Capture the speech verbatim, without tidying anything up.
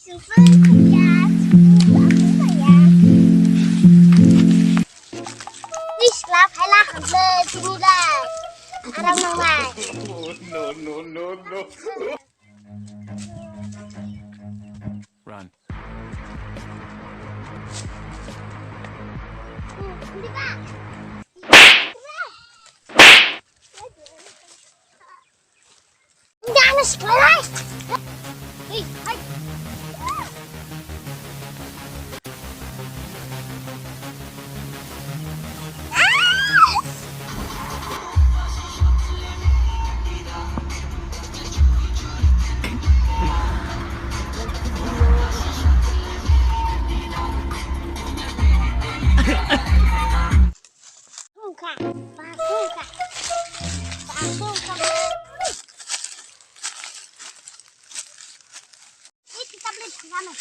Wis la phaila hamle tini lai. Aram nangnai. No, no, no, no, no. Run. Dano siklai. Hey, hey. Sungkha, ba sungkha, ba sungkha. Ini kita beli sana.